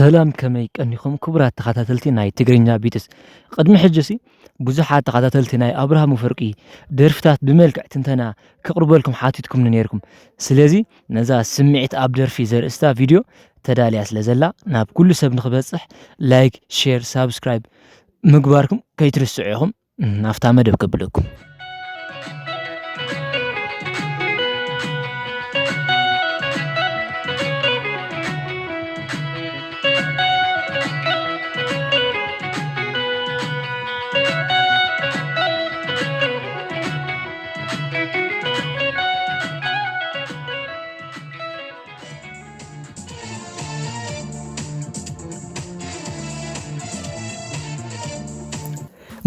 ሰላም፣ ከመይ ቀኒኹም ክቡራት ተኸታተልቲ ናይ ትግርኛ ቢትስ? ቅድሚ ሕጂ ሲ ብዙሓት ተኸታተልቲ ናይ ኣብርሃም ወፈርቂ ደርፍታት ብመልክዕ ትንተና ከቕርበልኩም ሓቲትኩምኒ ነይርኩም። ስለዚ ነዛ ስምዒት ኣብ ደርፊ ዘርእስታ ቪድዮ ተዳልያ ስለ ዘላ ናብ ኩሉ ሰብ ንኽበጽሕ ላይክ፣ ሼር፣ ሳብስክራይብ ምግባርኩም ከይትርስዑ ኢኹም። ናብታ መደብ ከብለኩም።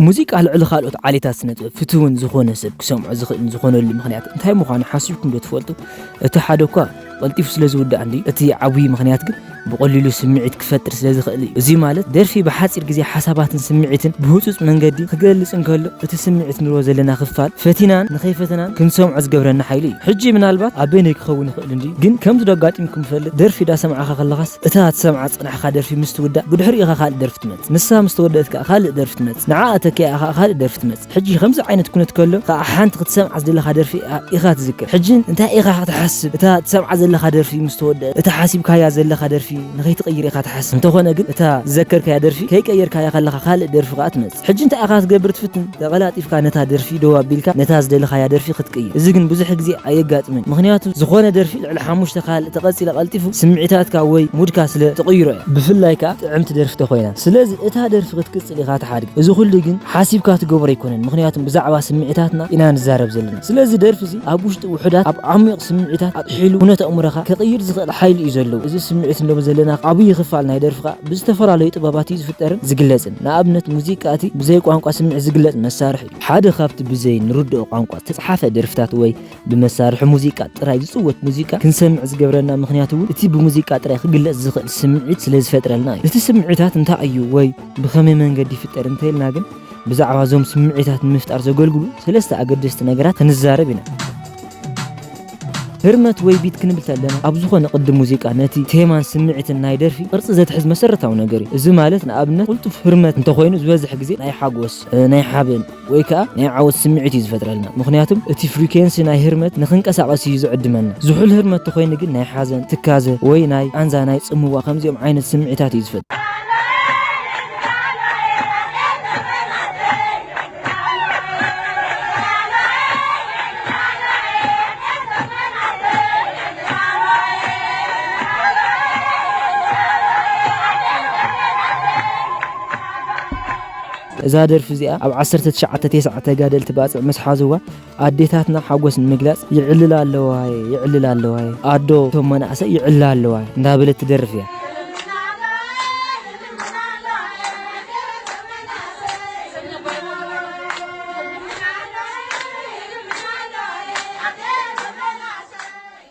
ሙዚቃ ልዕሊ ካልኦት ዓሌታት ስነ ጥበብ ፍትውን ዝኾነ ሰብ ክሰምዖ ዝኽእልን ዝኾነሉ ምኽንያት እንታይ ምዃኑ ሓሲብኩም ዶ ትፈልጡ? እቲ ሓደ እኳ ቀልጢፉ ስለ ዝውዳእ እንዲ፣ እቲ ዓብዪ ምኽንያት ግን ብቐሊሉ ስምዒት ክፈጥር ስለ ዝኽእል እዩ። እዚ ማለት ደርፊ ብሓጺር ግዜ ሓሳባትን ስምዒትን ብህጹጽ መንገዲ ክገልጽ እንከሎ፣ እቲ ስምዒት ንብሎ ዘለና ክፋል ፈቲናን ንኸይፈተናን ክንሰምዖ ዝገብረና ሓይሊ እዩ። ሕጂ ምናልባት ኣበይነይ ክኸውን ይኽእል እንዲ፣ ግን ከምቲ ዶ ኣጋጢምኩም ይፈልጥ፣ ደርፊ ዳሰማዕኻ ከለኻስ እታ ትሰምዓ ዝጸናሕካ ደርፊ ምስ ትውዳእ ብድሕሪኡ ኢኻ ካልእ ደርፊ ትመጽእ። ንሳ ምስ ተወደአት ከኣ ካልእ ደርፊ ትመጽእ። ንዓኣ ተኪኣ ከኣ ካልእ ደርፊ ትመጽእ። ሕጂ ከምዚ ዓይነት ኩነት ከሎ ከኣ ሓንቲ ክትሰምዓ ዝደለኻ ደርፊ ኢኻ ትዝክር። ሕጂ እንታይ ኢኻ ክትሓስብ? እታ ትሰምዓ ዘለኻ ደርፊ ምስ ተወደአት፣ እታ ሓሲብካያ ዘለኻ ደርፊ ንኸይትቕይር ኢኻ ትሓስብ። እንተኾነ ግን እታ ዝዘከርካያ ደርፊ ከይቀየርካያ ከለኻ ካልእ ደርፊ ከኣ ትመጽእ። ሕጂ እንታይ ኢኻ ክትገብር ትፍትን? ተቐላጢፍካ ነታ ደርፊ ደው ኣቢልካ ነታ ዝደለኻያ ደርፊ ክትቅይር። እዚ ግን ብዙሕ ግዜ ኣየጋጥምን። ምኽንያቱ ዝኾነ ደርፊ ልዕሊ ሓሙሽተ ካልእ ተቐጺለ ቀልጢፉ ስምዒታትካ ወይ ሙድካ ስለ ትቕይሮ እያ። ብፍላይ ከኣ ጥዕምቲ ደርፊ ተኾይና። ስለዚ እታ ደርፊ ክትቅጽል ኢኻ ትሓድግ። እዚ ኩሉ ግን ሓሲብካ ትገብሮ ኣይኮነን። ምኽንያቱ ብዛዕባ ስምዒታትና ኢና ንዛረብ ዘለና። ስለዚ ደርፊ እዚ ኣብ ውሽጢ ውሑዳት ኣብ ዓሚቕ ስምዒታት ኣጥሒሉ ኩነት ኣእምሮኻ ከቕይር ዝኽእል ሓይሊ እዩ ዘለዎ። እዚ ስምዒት እንብሎ ዘለና ዓብዪ ክፋል ናይ ደርፊ ከኣ ብዝተፈላለዩ ጥበባት እዩ ዝፍጠርን ዝግለጽን። ንኣብነት ሙዚቃ እቲ ብዘይ ቋንቋ ስምዒት ዝግለጽ መሳርሒ እዩ። ሓደ ካብቲ ብዘይ ንርድኦ ቋንቋ ዝተጽሓፈ ደርፍታት ወይ ብመሳርሒ ሙዚቃ ጥራይ ዝጽወት ሙዚቃ ክንሰምዕ ዝገብረና ምኽንያት እውን እቲ ብሙዚቃ ጥራይ ክግለጽ ዝኽእል ስምዒት ስለ ዝፈጥረልና እዩ። እቲ ስምዒታት እንታይ እዩ ወይ ብኸመይ መንገዲ ይፍጠር እንተኢልና ግን ብዛዕባ እዞም ስምዒታት ንምፍጣር ዘገልግሉ ሰለስተ ኣገደስቲ ነገራት ክንዛረብ ኢና። ህርመት ወይ ቢት ክንብል ተለና ኣብ ዝኾነ ቅዲ ሙዚቃ ነቲ ቴማን ስምዒትን ናይ ደርፊ ቅርጺ ዘትሕዝ መሰረታዊ ነገር እዩ። እዚ ማለት ንኣብነት ቅልጡፍ ህርመት እንተኾይኑ ዝበዝሕ ግዜ ናይ ሓጎስ፣ ናይ ሓበን ወይ ከኣ ናይ ዓወት ስምዒት እዩ ዝፈጥረልና። ምኽንያቱም እቲ ፍሪኬንሲ ናይ ህርመት ንኽንቀሳቐስ እዩ ዝዕድመና። ዝሑል ህርመት ተኾይኑ ግን ናይ ሓዘን፣ ትካዘ ወይ ናይ ቃንዛ፣ ናይ ጽምዋ ከምዚኦም ዓይነት ስምዒታት እዩ ዝፈጥር። እዛ ደርፊ እዚኣ ኣብ ዓሰርተ ትሽዓተ ተስዓተ ተጋደልቲ ባጽዕ ምስ ሓዝዋ ኣዴታትና ሓጎስ ንምግላጽ ይዕልላ ኣለዋየ፣ ይዕልላ ኣለዋየ፣ ኣዶ እቶም መናእሰይ ይዕልላ ኣለዋየ እንዳበለት ትደርፍ እያ።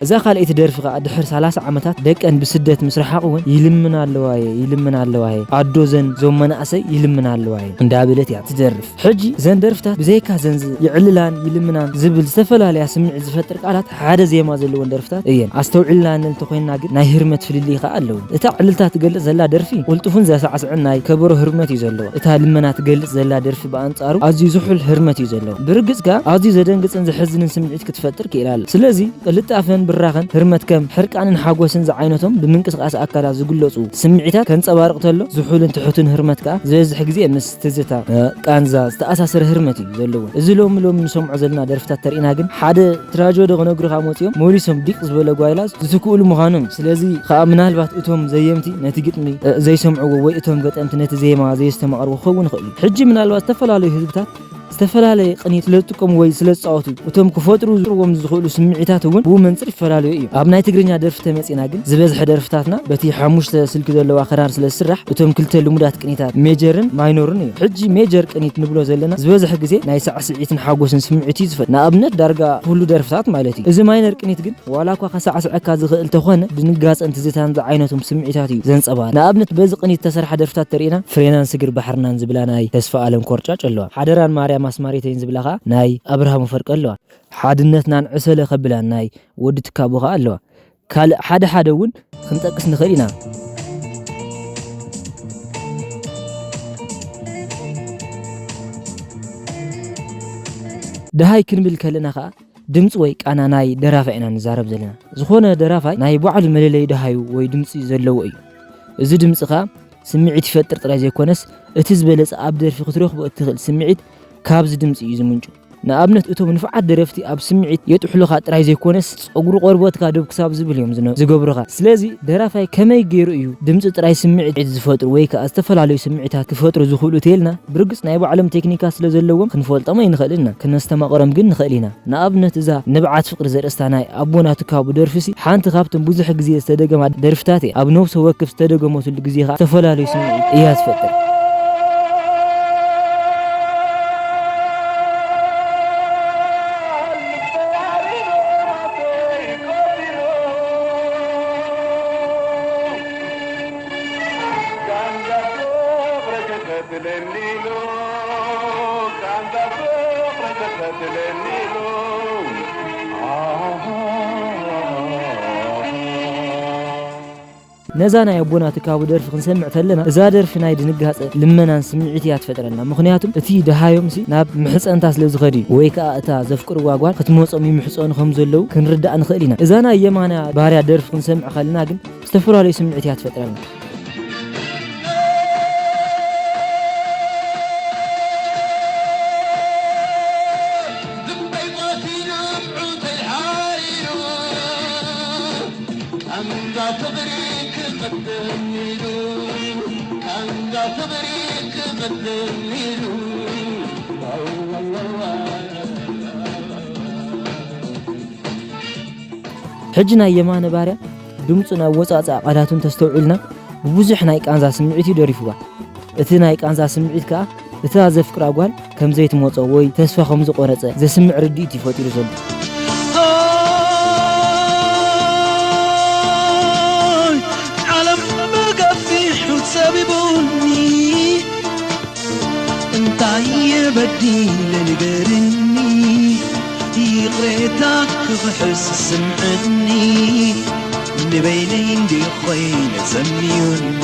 እዛ ካልኣይቲ ደርፊ ከኣ ድሕሪ ሰላሳ ዓመታት ደቀን ብስደት ምስ ረሓቑ እውን ይልምና ኣለዋየ፣ ይልምና ኣለዋየ፣ ኣዶ ዘን ዞም መናእሰይ ይልምና ኣለዋየ እንዳበለት እያ ትደርፍ። ሕጂ ዘን ደርፍታት ብዘይካ ዘን ዝ-፣ ይዕልላን ይልምናን ዝብል ዝተፈላለያ ስምዒት ዝፈጥር ቃላት ሓደ ዜማ ዘለወን ደርፍታት እየን። ኣስተውዒልናለን እንተኾይንና ግን ናይ ህርመት ፍልልይ ከኣ ኣለወን። እታ ዕልልታ ትገልጽ ዘላ ደርፊ ቅልጡፍን ዘሳዕስዕን ናይ ከበሮ ህርመት እዩ ዘለዋ። እታ ልመና ትገልጽ ዘላ ደርፊ ብኣንጻሩ ኣዝዩ ዝሑል ህርመት እዩ ዘለዋ። ብርግጽ ከኣ ኣዝዩ ዘደንግጽን ዘሕዝንን ስምዒት ክትፈጥር ክኢላ ኣላ። ስለዚ ቅልጣፈን ብራኸን ህርመት ከም ሕርቃንን ሓጎስን ዝዓይነቶም ብምንቅስቓስ ኣካላት ዝግለጹ ስምዒታት ከንጸባርቕ ተሎ፣ ዝሑልን ትሑትን ህርመት ከኣ ዝበዝሕ ግዜ ምስ ትዝታ፣ እ፣ ቃንዛ ዝተኣሳሰረ ህርመት እዩ ዘለዎ። እዚ ሎሚ ሎሚ ንሰምዖ ዘለና ደርፍታት ተርኢና ግን ሓደ ትራጀዲ ክነግሩኻ መጺኦም መሊሶም ዲቕ ዝበለ ጓይላ ዝትክእሉ ምዃኖም። ስለዚ ከኣ ምናልባት እቶም ዘየምቲ ነቲ ግጥሚ፣ እ፣ ዘይሰምዕዎ ወይ እቶም ገጠምቲ ነቲ ዜማ ዘየስተማቕርዎ ክኸውን ይኽእል እዩ። ሕጂ ምናልባት ዝተፈላለዩ ህዝብታት ዝተፈላለየ ቅኒት ስለ ዝጥቀሙ ወይ ስለ ዝጻወቱ እቶም ክፈጥሩ ዝጥርዎም ዝኽእሉ ስምዒታት እውን ብኡ መንጽር ይፈላለዩ እዮም። ኣብ ናይ ትግርኛ ደርፊ ተመጺና ግን ዝበዝሐ ደርፍታትና በቲ ሓሙሽተ ስልኪ ዘለዋ ክራር ስለ ዝስራሕ እቶም ክልተ ልሙዳት ቅኒታት ሜጀርን ማይኖርን እዮም። ሕጂ ሜጀር ቅኒት ንብሎ ዘለና ዝበዝሐ ግዜ ናይ ሳዕስዒትን ሓጎስን ስምዒት እዩ ዝፈጥር። ንኣብነት ዳርጋ ኩሉ ደርፍታት ማለት እዩ። እዚ ማይነር ቅኒት ግን ዋላ እኳ ከሳዕስዐካ ዝኽእል ተኾነ ድንጋጸን ትዝታን ዝዓይነቶም ስምዒታት እዩ ዘንጸባርቕ። ንኣብነት በዚ ቅኒት ዝተሰርሓ ደርፍታት ተርኢና ፍሬናን ስግር ባሕርናን ዝብላ ናይ ተስፋ ኣለም ኮርጫጭ ኣለዋ። ሓደራን ማርያም ኣስማሪተይን ዝብላ ኸኣ ናይ ኣብርሃም ወፈርቂ ኣለዋ። ሓድነትናን ዕሰለ ከብላን ናይ ወዲ ትካቦ ኸኣ ኣለዋ። ካልእ ሓደ ሓደ እውን ክንጠቅስ ንኽእል ኢና። ደሃይ ክንብል ከለና ኸኣ ድምፂ ወይ ቃና ናይ ደራፋይ ኢና ንዛረብ ዘለና። ዝኾነ ደራፋይ ናይ ባዕሉ መለለይ ደሃዩ ወይ ድምፂ ዘለዎ እዩ። እዚ ድምፂ ኸኣ ስምዒት ይፈጥር ጥራይ ዘይኮነስ፣ እቲ ዝበለጸ ኣብ ደርፊ ክትረኽቦ እትኽእል ስምዒት ካብዚ ድምፂ እዩ ዝምንጩ። ንኣብነት፣ እቶም ንፉዓት ደረፍቲ ኣብ ስምዒት የጥሕሉኻ ጥራይ ዘይኮነስ፣ ጸጉሪ ቆርበትካ ደብ ክሳብ ዝብል እዮም ዝነ-፣ ዝገብሩኻ። ስለዚ ደራፋይ ከመይ ገይሩ እዩ ድምፂ ጥራይ ስምዒት ዝፈጥሩ ወይ ከኣ ዝተፈላለዩ ስምዒታት ክፈጥሩ ዝኽእሉ ተይልና፣ ብርግጽ ናይ ባዕሎም ቴክኒካ ስለ ዘለዎም ክንፈልጦም ኣይንኽእልን ኢና፣ ክነስተማቕሮም ግን ንኽእል ኢና። ንኣብነት፣ እዛ ንብዓት ፍቕሪ ዘርእስታ ናይ ኣቦና ትካቡ ደርፊሲ ሓንቲ ካብተን ብዙሕ ግዜ ዝተደገማ ደርፍታት እያ። ኣብ ነፍሲ ወከፍ ዝተደገመትሉ ግዜ ኸኣ ዝተፈላለዩ ስምዒት እያ ትፈጥር። ነዛ ናይ ኣቦና ትካቡ ደርፊ ክንሰምዕ ተለና፣ እዛ ደርፊ ናይ ድንጋጸ፣ ልመናን ስምዒት እያ ትፈጥረልና። ምኽንያቱም እቲ ደሃዮምሲ ናብ ምሕጸንታ ስለ ዝኸዱ እዩ፣ ወይ ከኣ እታ ዘፍቅርዋ ጓል ክትመጾም ይምሕጸኑ ከም ዘለዉ ክንርዳእ ንኽእል ኢና። እዛ ናይ የማነ ባርያ ደርፊ ክንሰምዕ ከለና ግን ዝተፈላለዩ ስምዒት እያ ትፈጥረልና። ሕጂ ናይ የማነ ባርያ ድምጹን ኣወጻጽኣ ቃላቱን ተስተውዒልና፣ ብብዙሕ ናይ ቃንዛ ስምዒት እዩ ደሪፍዋ። እቲ ናይ ቃንዛ ስምዒት ከኣ፣ እታ ዘፍቅራ ጓል ከም ዘይትመጾ ወይ ተስፋ ከም ዝቖረጸ ዘስምዕ ርድኢት እዩ ፈጢሩ ዘሎ። ዓለም ብገፊሑ ጸቢቡኒ፣ እንታይ የበዲለ ንገርኒ፣ ይቕሬታ ክኽሕስ ስምዕኒ፣ ንበይነይ እንዲ ኮይነ ዘምዩኒ።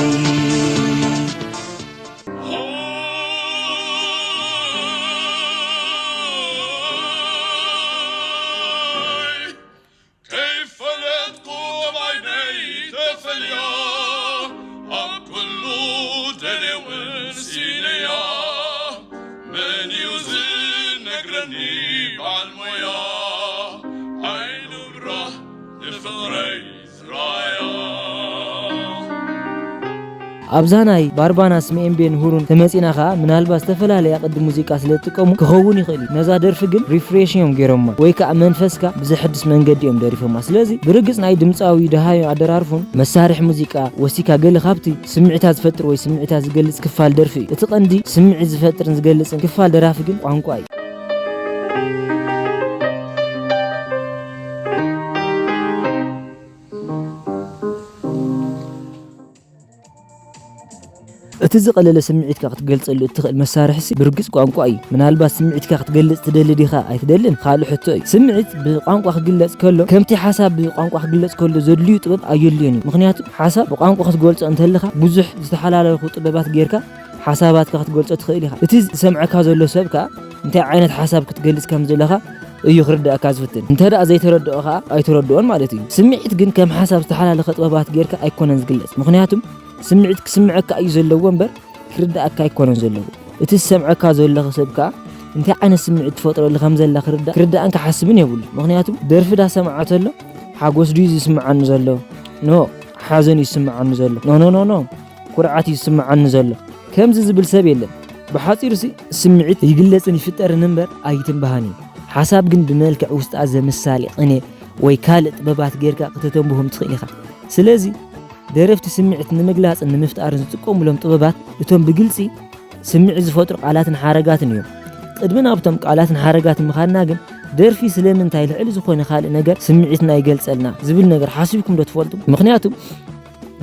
ከይፈለጥኩ ኣብ ዓይነይ ተፈልያ፣ ኣብ ኩሉ ደልየ እውን ሲነያ። መን እዩ ዝነግረኒ በዓል ሞያ? ዓይኑ ብራህ ንፍቕረይ ዝረኣያ። ኣብዛ ናይ ባርባናስ ሚኤምቤን ሁሩን ተመጺና ኸኣ፣ ምናልባት ዝተፈላለያ ቅዲ ሙዚቃ ስለ ዝጥቀሙ ክኸውን ይኽእል እዩ። ነዛ ደርፊ ግን ሪፍሬሽ እዮም ገይሮማ፣ ወይ ከኣ መንፈስካ ብዘሐድስ መንገዲ እዮም ደሪፎማ። ስለዚ ብርግጽ ናይ ድምጻዊ ደሃዩ ኣደራርፉን መሳርሒ ሙዚቃ ወሲካ ገለ ካብቲ ስምዒታት ዝፈጥር ወይ ስምዒታት ዝገልጽ ክፋል ደርፊ እዩ። እቲ ቀንዲ ስምዒት ዝፈጥርን ዝገልጽን ክፋል ደራፊ ግን ቋንቋ እዩ። እቲ ዝቐለለ ስምዒትካ ክትገልጸሉ እትኽእል መሳርሒሲ ብርግጽ ቋንቋ እዩ። ምናልባት ስምዒትካ ክትገልጽ ትደሊ ዲኻ ኣይትደልን? ካልእ ሕቶ እዩ። ስምዒት ብቋንቋ ክግለጽ ከሎ፣ ከምቲ ሓሳብ ብቋንቋ ክግለጽ ከሎ ዘድልዩ ጥበብ ኣየድልዮን እዩ። ምኽንያቱ ሓሳብ ብቋንቋ ክትገልጾ እንተለኻ፣ ብዙሕ ዝተሓላለኹ ጥበባት ጌርካ ሓሳባትካ ክትገልጾ ትኽእል ኢኻ። እቲ ዝሰምዐካ ዘሎ ሰብ ከኣ እንታይ ዓይነት ሓሳብ ክትገልጽ ከም ዘለኻ እዩ ክርድኣካ ዝፍትን። እንተ ደኣ ዘይተረድኦ ከኣ ኣይተረድኦን ማለት እዩ። ስምዒት ግን ከም ሓሳብ ዝተሓላለኸ ጥበባት ጌርካ ኣይኮነን ዝግለጽ። ምኽንያቱም ስምዒት ክስምዐካ እዩ ዘለዎ እምበር ክርድኣካ ኣይኮነን ዘለዎ። እቲ ዝሰምዐካ ዘለኹ ሰብ ከኣ እንታይ ዓይነት ስምዒት ትፈጥረሉ ከም ዘላ ክርዳእ፣ ክርዳእን ክሓስብን የብሉ። ምኽንያቱም ደርፊ ዳሰምዓ ተሎ ሓጎስ ድዩ ዝስምዓኒ ዘሎ? ኖ፣ ሓዘን እዩ ዝስምዓኒ ዘሎ። ኖ፣ ኖ፣ ኖ፣ ኖ፣ ኩርዓት እዩ ዝስምዓኒ ዘሎ። ከምዚ ዝብል ሰብ የለን። ብሓጺሩሲ ስምዒት ይግለጽን ይፍጠርን እምበር ኣይትንበሃን እዩ። ሓሳብ ግን ብመልክዕ ውስጣ ዘምሳሌ ቅኔ ወይ ካልእ ጥበባት ጌርካ ክተተንብሆም ትኽእል ኢኻ። ስለዚ ደረፍቲ ስምዒት ንምግላጽን ንምፍጣርን ዝጥቀሙሎም ጥበባት እቶም ብግልጺ ስምዒት ዝፈጥሩ ቃላትን ሓረጋትን እዮም። ቅድሚ ናብቶም ቃላትን ሓረጋትን ምኻድና ግን ደርፊ ስለምንታይ ልዕሊ ዝኾነ ካልእ ነገር ስምዒትና ይገልጸልና ዝብል ነገር ሓሲብኩም ዶ ትፈልጡ? ምኽንያቱ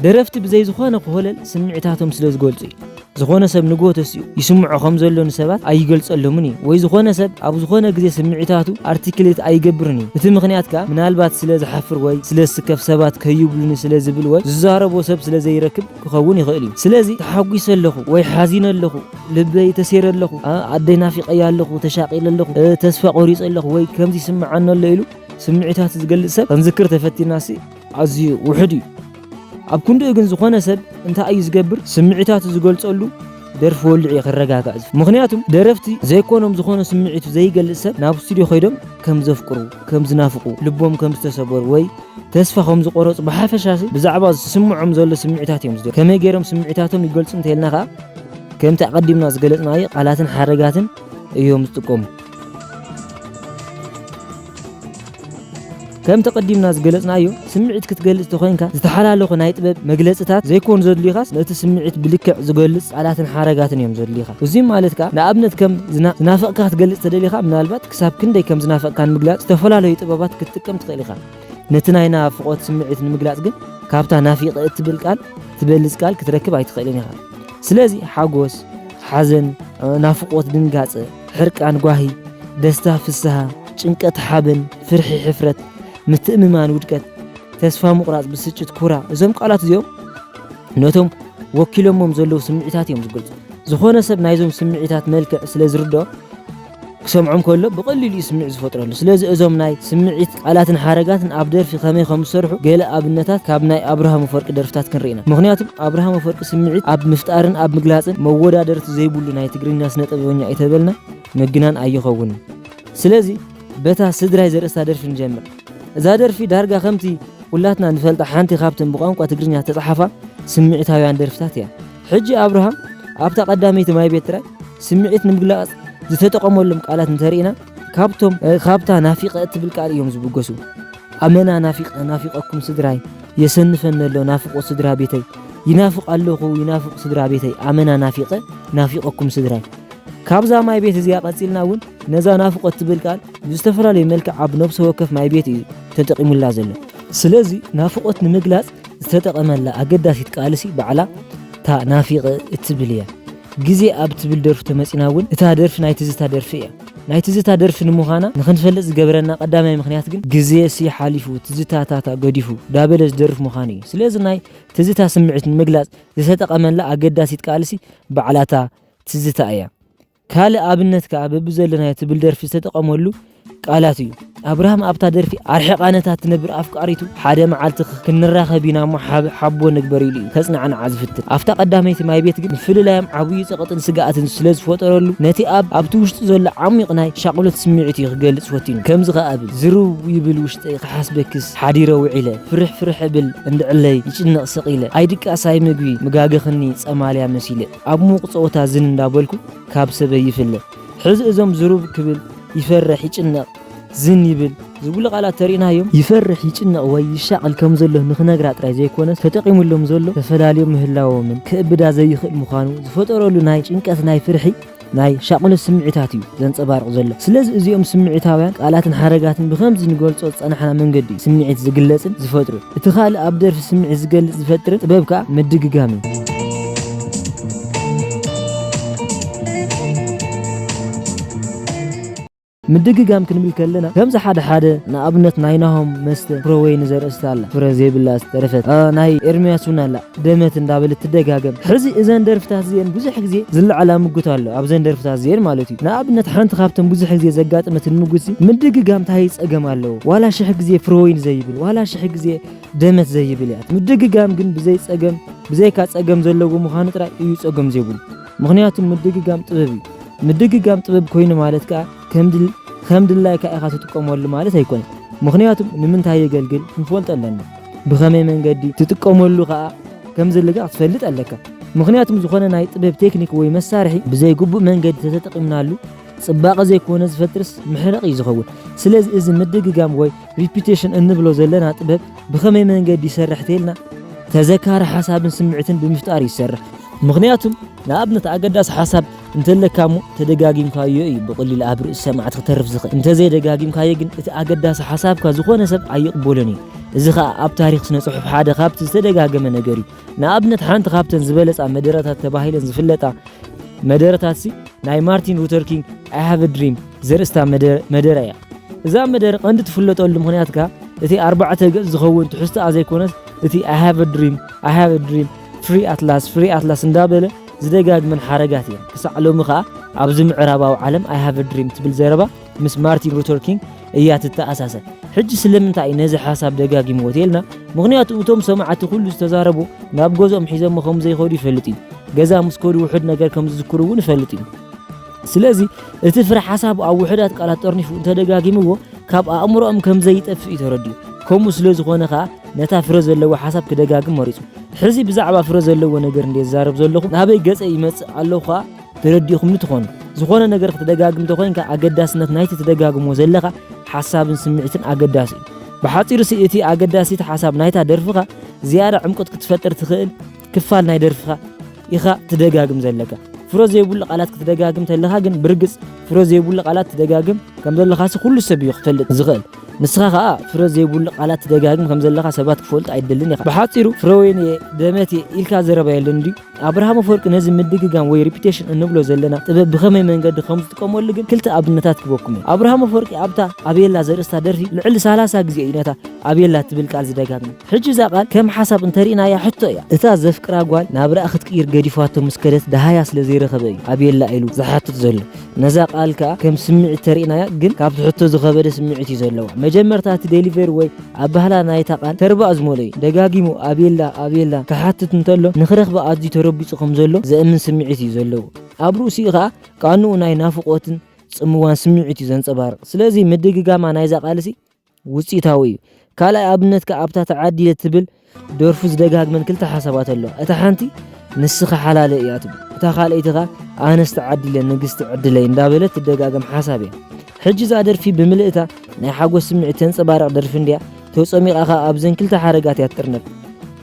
ደረፍቲ ብዘይ ዝኾነ ኮለል ስምዒታቶም ስለ ዝገልጹ እዩ። ዝኾነ ሰብ ንግሆ ተሲኡ ይስምዖ ከም ዘሎ ንሰባት ኣይገልጸሎምን እዩ። ወይ ዝኾነ ሰብ ኣብ ዝኾነ ግዜ ስምዒታቱ ኣርቲክሌት ኣይገብርን እዩ። እቲ ምኽንያት ከኣ ምናልባት ስለ ዝሓፍር ወይ ስለ ዝስከፍ ሰባት ከይብሉኒ ስለ ዝብል ወይ ዝዛረቦ ሰብ ስለ ዘይረክብ ክኸውን ይኽእል እዩ። ስለዚ ተሓጒሰ ኣለኹ ወይ ሓዚነ ኣለኹ፣ ልበይ ተሴረ ኣለኹ፣ ኣ-፣ ኣደይ ናፊቐያ ኣለኹ፣ ተሻቒለ ኣለኹ፣ እ፣ ተስፋ ቆሪጸ ኣለኹ ወይ ከምዚ ይስምዓኒ ኣሎ ኢሉ ስምዒታቱ ዝገልጽ ሰብ ክንዝክር ተፈቲናሲ ኣዝዩ ውሑድ እዩ። ኣብ ክንድኡ ግን ዝኾነ ሰብ እንታይ እዩ ዝገብር? ስምዒታቱ ዝገልጸሉ ደርፊ ወሊዑ እዩ ክረጋጋእ ዝፍ-፣ ምኽንያቱም ደረፍቲ ዘይኮኖም ዝኾነ ስምዒቱ ዘይገልጽ ሰብ ናብ ስቱድዮ ከይዶም ከም ዘፍቅሩ፣ ከም ዝናፍቑ፣ ልቦም ከም ዝተሰበሩ ወይ ተስፋ ከም ዝቆረጹ ብሓፈሻሲ ብዛዕባ ዝስምዖም ዘሎ ስምዒታት እዮም ዝደ-፣ ከመይ ገይሮም ስምዒታቶም ይገልጹ እንተኢልና ከኣ ከምቲ ኣቐዲምና ዝገለጽናዮ ቃላትን ሓረጋትን እዮም ዝጥቀሙ። ከም ተቐዲምና ዝገለጽናዮ፣ ስምዒት ክትገልጽ ተኾይንካ፣ ዝተሓላለኹ ናይ ጥበብ መግለጽታት ዘይኮኑ ዘድልዩኻስ፣ ነቲ ስምዒት ብልክዕ ዝገልጽ ቃላትን ሓረጋትን እዮም ዘድልዩኻ። እዙይ ማለት ከኣ፣ ንኣብነት ከም ዝና-፣ ዝናፈቕካ ክትገልጽ ተደሊኻ፣ ምናልባት ክሳብ ክንደይ ከም ዝናፈቕካ ንምግላጽ ዝተፈላለዩ ጥበባት ክትጥቀም ትኽእል ኢኻ። ነቲ ናይ ናፍቖት ስምዒት ንምግላጽ ግን፣ ካብታ ናፊቐ እትብል ቃል ትበልጽ ቃል ክትረክብ ኣይትኽእልን ኢኻ። ስለዚ ሓጎስ፣ ሓዘን፣ ናፍቖት፣ ድንጋጸ፣ ሕርቃን፣ ጓሂ፣ ደስታ፣ ፍስሃ፣ ጭንቀት፣ ሓበን፣ ፍርሒ፣ ሕፍረት፣ ምትእምማን፣ ውድቀት፣ ተስፋ ምቑራጽ፣ ብስጭት፣ ኩራ፣ እዞም ቃላት እዚኦም ነቶም ወኪሎሞም ዘለዉ ስምዒታት እዮም ዝገልጹ። ዝኾነ ሰብ ናይዞም ስምዒታት መልክዕ ስለ ዝርድኦ፣ ክሰምዖም ከሎ ብቐሊሉ እዩ ስምዒት ዝፈጥረሉ። ስለዚ እዞም ናይ ስምዒት ቃላትን ሓረጋትን ኣብ ደርፊ ከመይ ከም ዝሰርሑ ገለ ኣብነታት ካብ ናይ ኣብርሃም ኣፈወርቂ ደርፍታት ክንርኢ ኢና። ምኽንያቱም ኣብርሃም ኣፈወርቂ ስምዒት ኣብ ምፍጣርን ኣብ ምግላጽን መወዳደርቲ ዘይብሉ ናይ ትግርኛ ስነ ጥበበኛ እዩ ተበልና ምግናን ኣይኸውንን። ስለዚ በታ ስድራይ ዘርእስታ ደርፊ ንጀምር። እዛ ደርፊ ዳርጋ ከምቲ ኩላትና ንፈልጣ ሓንቲ ካብተን ብቋንቋ ትግርኛ ዝተጻሓፋ ስምዒታውያን ደርፍታት እያ። ሕጂ ኣብርሃም ኣብታ ቀዳመይቲ ማይ ቤት ጥራይ ስምዒት ንምግላጽ ዝተጠቐመሎም ቃላት እንተርኢና፣ ካብቶም፣ እ፣ ካብታ ናፊቐ እትብል ቃል እዮም ዝብገሱ። ኣመና ናፊቐ፣ ናፊቐኩም ስድራይ፣ የሰንፈኒ ኣሎ ናፍቖት ስድራ ቤተይ፣ ይናፍቕ ኣለኹ፣ ይናፍቕ ስድራ ቤተይ፣ ኣመና ናፊቐ፣ ናፊቐኩም ስድራይ። ካብዛ ማይ ቤት እዚኣ ቀጺልና እውን ነዛ ናፍቖት ትብል ቃል ብዝተፈላለየ መልክዕ ኣብ ነብሰ ወከፍ ማይ ቤት እዩ ተጠቒሙላ ዘሎ። ስለዚ ናፍቖት ንምግላጽ ዝተጠቐመላ ኣገዳሲት ቃልሲ ባዕላ እታ ናፊቐ እትብል እያ። ግዜ ኣብ ትብል ደርፊ ተመጺና እውን እታ ደርፊ ናይ ትዝታ ደርፊ እያ። ናይ ትዝታ ደርፊ ንምዃና ንኽንፈልጥ ዝገበረና ቀዳማይ ምኽንያት ግን ግዜሲ ሓሊፉ፣ ትዝታታታ ገዲፉ፣ ዳበለ ዝደርፍ ምዃኑ እዩ። ስለዚ ናይ ትዝታ ስምዒት ንምግላጽ ዝተጠቐመላ ኣገዳሲት ቃልሲ ባዕላታ ትዝታ እያ። ካልእ ኣብነት ከኣ በብዘለናዮ ትብል ደርፊ ዝተጠቐመሉ ቃላት እዩ። ኣብርሃም ኣብታ ደርፊ ኣርሒቓ ነታ ትነብር ኣፍቃሪቱ ሓደ መዓልቲ ክ-፣ ክንራኸብ ኢና እሞ ሓብ-፣ ሓቦ ንግበር ኢሉ እዩ ከጽናዕንዓ ዝፍትን። ኣብታ ቀዳመይቲ ማይ ቤት ግን ምፍልላዮም ዓብዩ ጸቕጥን ስግኣትን ስለ ዝፈጠረሉ ነቲ ኣብ፣ ኣብቲ ውሽጡ ዘሎ ዓሚቕ ናይ ሻቕሎት ስምዒት እዩ ክገልጽ ፈቲኑ። ከምዚ ከኣ እብል፣ ዝርው ይብል ውሽጠይ ክሓስበክስ ሓዲረ ውዒለ፣ ፍርሕ ፍርሕ እብል እንድዕለይ ይጭነቕ ስቕ ኢለ፣ ኣይድቃስ ኣይምግቢ ምጋገኽኒ ጸማልያ መሲለ፣ ኣብ ምዉቕ ጸወታ ዝን እንዳበልኩ ካብ ሰበይ ይፍለ። ሕዚ እዞም ዝሩብ ክብል ይፈርሕ፣ ይጭነቕ፣ ዝን ይብል ዝብሉ ቃላት ተሪእናዮም፣ ይፈርሕ፣ ይጭነቕ ወይ ይሻቕል ከም ዘሎ ንኽነግራ ጥራይ ዘይኮነስ፣ ተጠቒሙሎም ዘሎ ተፈላልዮም ምህላዎምን ክእብዳ ዘይኽእል ምዃኑ ዝፈጠረሉ ናይ ጭንቀት፣ ናይ ፍርሒ፣ ናይ ሻቕሎት ስምዒታት እዩ ዘንጸባርቕ ዘሎ። ስለዚ እዚኦም ስምዒታውያን ቃላትን ሓረጋትን ብኸምዚ ንገልጾ ዝጸናሕና መንገዲ እዩ ስምዒት ዝግለጽን ዝፈጥሩን። እቲ ካልእ ኣብ ደርፊ ስምዒት ዝገልጽ ዝፈጥርን ጥበብ ከኣ ምድግጋም እዩ። ምድግጋም ክንብል ከለና፣ ከምዚ ሓደ ሓደ ንኣብነት ናይ ናሆም መስተ ፍረ ወይኒ ዘርእስታ ኣላ፣ ፍረ ዘይብላ ዝተረፈት፣ ኣ፣ ናይ ኤርምያስ እውን ኣላ፣ ደመት እንዳበለት ትደጋገም። ሕዚ እዘን ደርፍታት እዚአን ብዙሕ ግዜ ዝለዓላ ምጉት ኣሎ፣ ኣብዘን ደርፍታት እዚአን ማለት እዩ። ንኣብነት ሓንቲ ካብተን ብዙሕ ግዜ ዘጋጠመትን ምጉትሲ፣ ምድግጋም እንታይ ጸገም ኣለዎ? ዋላ ሽሕ ግዜ ፍረ ወይኒ ዘይብል፣ ዋላ ሽሕ ግዜ ደመት ዘይብል እያ። ምድግጋም ግን ብዘይ ጸገም፣ ብዘይካ ጸገም ዘለዎ ምዃኑ ጥራይ እዩ ጸገም ዘይብሉ። ምኽንያቱ ምድግጋም ጥበብ እዩ። ምድግጋም ጥበብ ኮይኑ ማለት ከኣ ከም ድል-፣ ከም ድላይካ ኢኻ ትጥቀመሉ ማለት ኣይኮነን። ምኽንያቱም ንምንታይ የገልግል ክንፈልጦ ኣለና። ብኸመይ መንገዲ ትጥቀመሉ ከኣ ከም ዝልጋቕ ትፈልጥ ኣለካ። ምኽንያቱም ዝኾነ ናይ ጥበብ ቴክኒክ ወይ መሳርሒ ብዘይ ግቡእ መንገዲ ተተጠቒምናሉ፣ ጽባቐ ዘይኮነ ዝፈጥርስ ምሕራቕ እዩ ዝኸውን። ስለዚ እዚ ምድግጋም ወይ ሪፒቴሽን እንብሎ ዘለና ጥበብ ብኸመይ መንገዲ ይሰርሕ ተይልና፣ ተዘካሪ ሓሳብን ስምዒትን ብምፍጣር ይሰርሕ። ምኽንያቱም ንኣብነት ኣገዳሲ ሓሳብ እንተለካ እሞ ተደጋጊምካዮ እዩ ብቐሊሉ ኣብ ርእሲ ሰማዕቲ ክተርፍ ዝኽእል። እንተዘይደጋጊምካዮ ግን እቲ ኣገዳሲ ሓሳብካ ዝኾነ ሰብ ኣይቕበሎን እዩ። እዚ ኸኣ ኣብ ታሪኽ ስነ ጽሑፍ ሓደ ካብቲ ዝተደጋገመ ነገር እዩ። ንኣብነት ሓንቲ ካብተን ዝበለጻ መደረታት ተባሂለን ዝፍለጣ መደረታትሲ ናይ ማርቲን ሉተር ኪንግ I have a dream ዘርእስታ መደ- መደረ እያ። እዛ መደረ ቀንዲ ትፍለጠሉ ምኽንያት ከኣ እቲ ኣርባዕተ ገጽ ዝኸውን ትሕዝቶኣ ዘይኮነስ እቲ I have a dream I have a dream free at last free at last እንዳበለ ዝደጋግመን ሓረጋት እየን። ክሳዕ ሎሚ ከኣ ኣብዚ ምዕራባዊ ዓለም I have a dream ትብል ዘረባ ምስ ማርቲን ሉተር ኪንግ እያ ትተኣሳሰር። ሕጂ ስለምንታይ እዩ ነዚ ሓሳብ ደጋጊምዎ ተልና? ምኽንያቱ እቶም ሰማዕቲ ኩሉ ዝተዛረቡ ናብ ገዝኦም ሒዞሞ ከም ዘይኸዱ ይፈልጥ እዩ። ገዛ ምስ ከዱ ውሑድ ነገር ከም ዝዝክሩ እውን ይፈልጥ እዩ። ስለዚ እቲ ፍረ ሓሳቡ ኣብ ውሑዳት ቃላት ጠርኒፉ እንተደጋጊምዎ ካብ ኣእምሮኦም ከም ዘይጠፍእ እዩ ተረዲኡ። ከምኡ ስለ ዝኾነ ከኣ ነታ ፍረ ዘለዎ ሓሳብ ክደጋግም መሪጹ። ሕዚ ብዛዕባ ፍረ ዘለዎ ነገር እንደ ዝዛረብ ዘለኹ ናበይ ገጸ ይመጽእ ኣለኹ ከኣ ተረዲእኹምኒ ትኾኑ። ዝኾነ ነገር ክትደጋግም ተኾይንካ ኣገዳስነት ናይቲ ትደጋግሞ ዘለኻ ሓሳብን ስምዒትን ኣገዳሲ እዩ። ብሓጺሩ ሲ እቲ ኣገዳሲት ሓሳብ ናይታ ደርፍኻ ዝያዳ ዕምቆት ክትፈጥር ትኽእል ክፋል ናይ ደርፍኻ ኢኻ ትደጋግም ዘለካ። ፍረ ዘይብሉ ቃላት ክትደጋግም ተለኻ ግን ብርግጽ ፍረ ዘይብሉ ቃላት ትደጋግም ከም ዘለኻሲ ኩሉ ሰብ እዩ ክፈልጥ ዝኽእል። ንስኻ ኸኣ ፍረ ዘይብሉ ቃላት ትደጋግም ከም ዘለኻ ሰባት ክፈልጡ ኣይደልን ኢኻ። ብሓጺሩ ፍረ ወይን እየ ደመት እየ ኢልካ ዘረባ የለን ድዩ? ኣብርሃም ኣፈወርቂ ነዚ ምድግጋም ወይ ሪፒቴሽን እንብሎ ዘለና ጥበብ ብኸመይ መንገዲ ከም ዝጥቀመሉ ግን ክልተ ኣብነታት ክበኩም እየ። ኣብርሃም ኣፈወርቂ ኣብታ ኣቤላ ዘርእስታ ደርፊ ልዕሊ ሰላሳ ግዜ እዩ ነታ ኣቤላ ትብል ቃል ዝደጋግም። ሕጂ እዛ ቃል ከም ሓሳብ እንተሪእናያ ሕቶ እያ። እታ ዘፍቅራ ጓል ናብራኣ ክትቅይር ገዲፋቶ ምስ ከደት ደሃያ ስለ ዘይረኸበ እዩ ኣቤላ ኢሉ ዝሓትት ዘሎ። ነዛ ቃል ከኣ ከም ስምዒት ተሪእናያ ግን ካብቲ ሕቶ ዝኸበደ ስምዒት እዩ ዘለዋ። መጀመርታ እቲ ዴሊቨሪ ወይ ኣባህላ ናይታ ቃል ተርባእ ዝመልኦ እዩ። ደጋጊሙ ኣቤላ ኣቤላ ክሓትት እንተሎ ንኽረኽባ ኣዝዩ ተረቢጹ ከም ዘሎ ዘእምን ስምዒት እዩ ዘለዎ። ኣብ ርእሲኡ ከኣ ቃንኡ ናይ ናፍቖትን ጽምዋን ስምዒት እዩ ዘንጸባርቕ። ስለዚ ምድግጋማ ናይዛ ቃልሲ ውጽኢታዊ እዩ። ካልኣይ ኣብነት ከኣ ኣብታ ተዓዲለ ትብል ደርፉ ዝደጋግመን ክልተ ሓሳባት ኣሎ። እታ ሓንቲ ንስኻ ሓላለ እያ ትብል። እታ ካልኣይቲ ከኣ ኣነስ ተዓዲለ ንግስቲ ዕድለይ እንዳበለት ትደጋገም ሓሳብ እያ። ሕጂ እዛ ደርፊ ብምልእታ ናይ ሓጎስ ስምዒት ተንጸባርቕ ደርፊ እንድያ። ተጸሚቓ ከኣ ኣብዘን ክልተ ሓረጋት እያ ትጥርነፍ።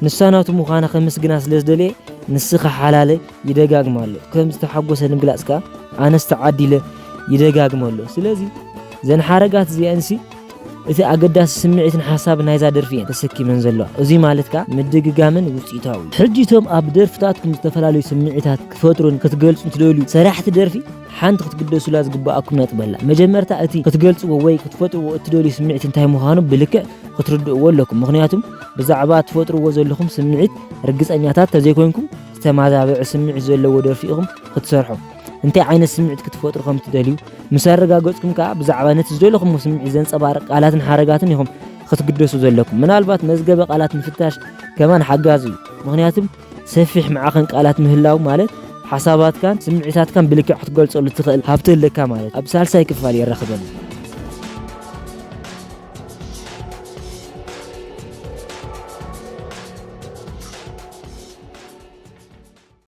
ንሳ ናቱ ምዃና ከመስግና ስለ ዝደለየ ንስኻ ሓላለ ይደጋግማ ኣሎ። ከም ዝተሓጎሰ ንምግላጽ ከኣ ኣነስ ተዓዲለ ይደጋግማ ኣሎ። ስለዚ ዘን ሓረጋት እዚኣንሲ እቲ ኣገዳሲ ስምዒትን ሓሳብ ናይዛ ደርፊ እየን ተሰኪመን ዘለዋ። እዚ ማለት ከኣ ምድግጋምን ውጽኢታዊ። ሕጂ እቶም ኣብ ደርፍታትኩም ዝተፈላለዩ ስምዒታት ክፈጥሩን ክትገልጹ ትደልዩ ሰራሕቲ ደርፊ ሓንቲ ክትግደሱላ ዝግብኣኩም ነጥቢ ኣላ። መጀመርታ እቲ ክትገልጽዎ ወይ ክትፈጥርዎ እትደልዩ ስምዒት እንታይ ምዃኑ ብልክዕ ክትርድእዎ ኣለኩም። ምኽንያቱም ብዛዕባ ትፈጥርዎ ዘለኹም ስምዒት ርግጸኛታት ተዘይኮይንኩም ዝተማዛበዐ ስምዒት ዘለዎ ደርፊ ኢኹም ክትሰርሑ። እንታይ ዓይነት ስምዒት ክትፈጥሩ ከም ትደልዩ ምስ ኣረጋገጽኩም ከኣ ብዛዕባ ነቲ ዝደለኹምዎ ስምዒት ዘንጸባርቕ ቃላትን ሓረጋትን ኢኹም ክትግደሱ ዘለኩም። ምናልባት መዝገበ ቃላት ምፍታሽ ከማን ሓጋዚ እዩ። ምኽንያቱም ሰፊሕ መዓኸን ቃላት ምህላው ማለት ሓሳባትካን ስምዒታትካን ብልክዕ ክትገልጸሉ ትኽእል ሃብቲ ኣለካ ማለት ኣብ ሳልሳይ ክፋል የራኽበና።